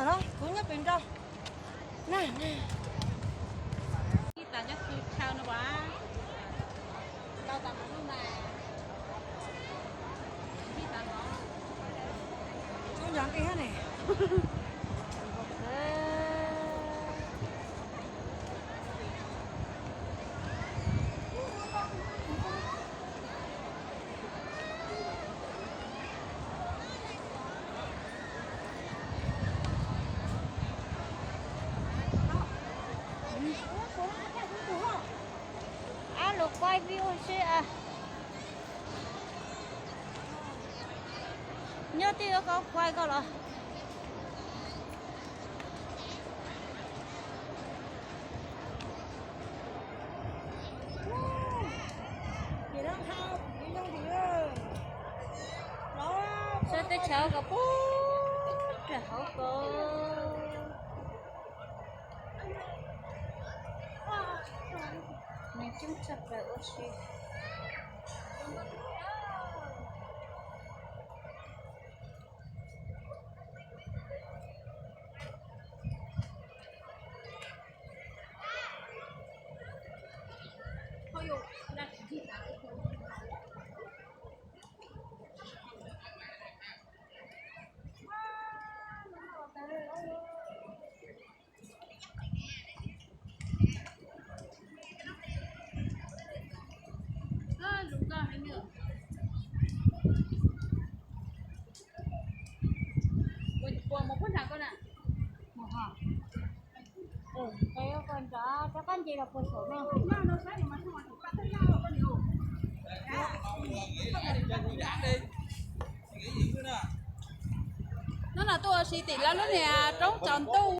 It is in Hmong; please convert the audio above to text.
Kuv nyob pem nrau na. Ab, lug quay video seb. Nyob twg koj quay koj los. Saib teb chaws ko puag rau hauv ko. Neeg coob tshaj plaws ua si. Hnub no tuaj ua si tim lawv lub niag roob tsaus ntuj.